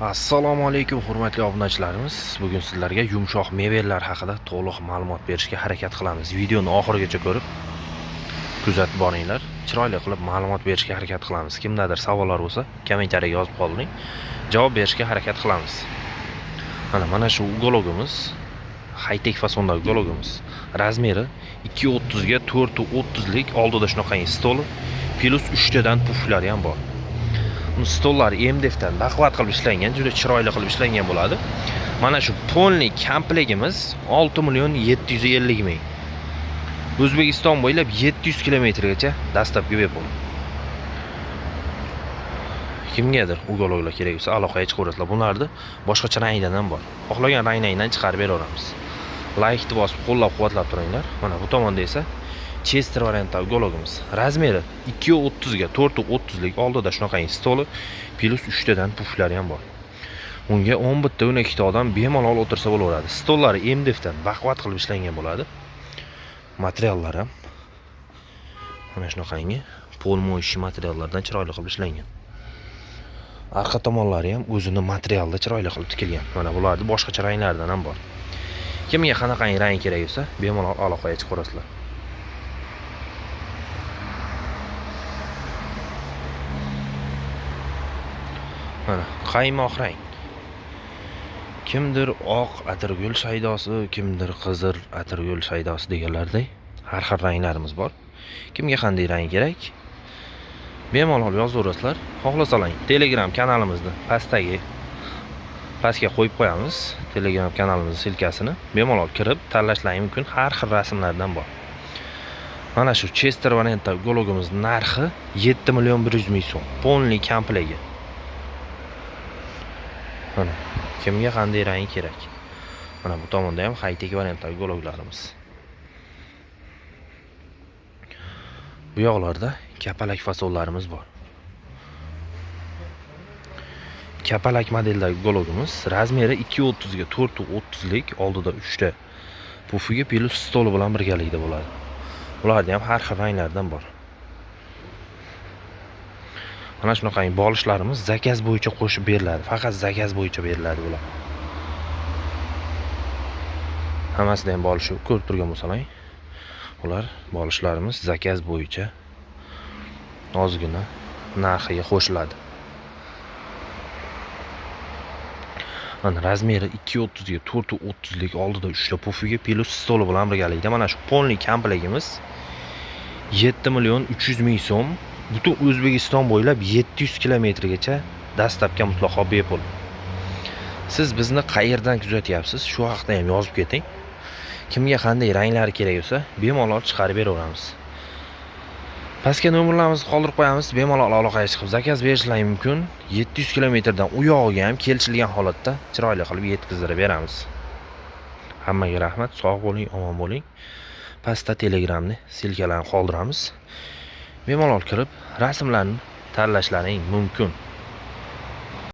Assalomu alaykum hurmatli obunachilarimiz. Bugun sizlarga yumshoq mebellar haqida to'liq ma'lumot berishga harakat qilamiz. Videoni oxirigacha ko'rib, kuzatib boringlar. Chiroyli qilib ma'lumot berishga harakat qilamiz. Kimdadir savollar bo'lsa, kommentariyaga yozib qoldiring. Javob berishga harakat qilamiz. Mana shu ugologimiz, high-tech fasondagi ugologimiz. Razmeri 2.30 ga 4.30 lik, oldida shunaqangi stoli, plus 3 tadan puflari ham bor. Stollari MDFdan baquvvat qilib ishlangan, juda chiroyli qilib ishlangan bo'ladi. Mana shu polni komplegimiz 6 million 750 ming. O'zbekiston bo'ylab 700 kilometrgacha dastlabki bepul. Kimgadir ugologlar kerak bo'lsa, aloqaga chiqaverasizlar. Bularni boshqacha rangdan ham bor. Xohlagan rangdan chiqarib beraveramiz. Laykni bosib qo'llab-quvvatlab turinglar. Mana bu tomonda esa Chester variantdagi ugologimiz. Razmeri 2.30 ga 4.30 lik, oldida shunaqangi stoli, plus 3 tadan puflari ham bor. Unga 11 ta 12 ta odam bemalol o'tirsa bo'laveradi. Stollari MDFdan baquvvat qilib ishlangan bo'ladi. Materiallar ham mana shunaqangi pol mo'yish materiallardan chiroyli qilib ishlangan. Arqa tomonlari ham o'zini materialda chiroyli qilib tikilgan. Mana bularni boshqacha ranglardan ham bor. Kimga qanaqangi rang kerak bo'lsa, bemalol aloqaga chiqaverasizlar. Mana qaymoq rang. Kimdir oq atirgul shaydosi, kimdir qizil atirgul shaydosi deganlardek har xil ranglarimiz bor. Kimga qanday rang kerak? Bemalol yozaverasizlar. Xohlasalar Telegram kanalimizni pastga qo'yib qo'yamiz. Telegram kanalimizning silkasini bemalol kirib tanlashlaring mumkin. Har xil rasmlardan bor. Mana shu Chester variantdagi ugologimiz narxi 7 million 100 ming so'm. Polni komplegi. Mana kimga qanday rang kerak? Mana bu tomonda ham high-tech variantdagi ugologlarimiz. Bu yoqlarda kapalak fasonlarimiz bor. Kapalak modeldagi ugologimiz razmeri 2.30 ga 4.30 lik, oldida 3 ta pufiga plus stoli bilan birgalikda bo'ladi. Ularda ham har xil ranglardan bor. Mana shunaqangi bolishlarimiz zakaz bo'yicha qo'shib beriladi. Faqat zakaz bo'yicha beriladi bular. Hammasida ham bolishi ko'rib turgan bo'lsalar, ular bolishlarimiz zakaz bo'yicha ozgina narxiga qo'shiladi. Mana razmeri 2.30 ga 4.30 lik, oldida 3 ta pufiga plus stoli bilan birgalikda. Mana shu polni komplegimiz 7 million 300 ming so'm. Butun O'zbekiston bo'ylab 700 kilometrgacha dastlabki mutlaqo bepul. Siz bizni qayerdan kuzatyapsiz? Shu haqda ham yozib keting. Kimga qanday ranglar kerak bo'lsa, bemalol chiqarib beraveramiz. Pastga nomerlarimizni qoldirib qo'yamiz, bemalol aloqaga chiqib zakaz berishlaring mumkin. 700 kilometrdan u yog'iga ham kelishilgan holatda chiroyli qilib yetkazib beramiz. Hammaga rahmat, sog' bo'ling, omon bo'ling. Pastda Telegramni silkalarini qoldiramiz. Bemalol kirib rasmlarni tanlashlaring mumkin.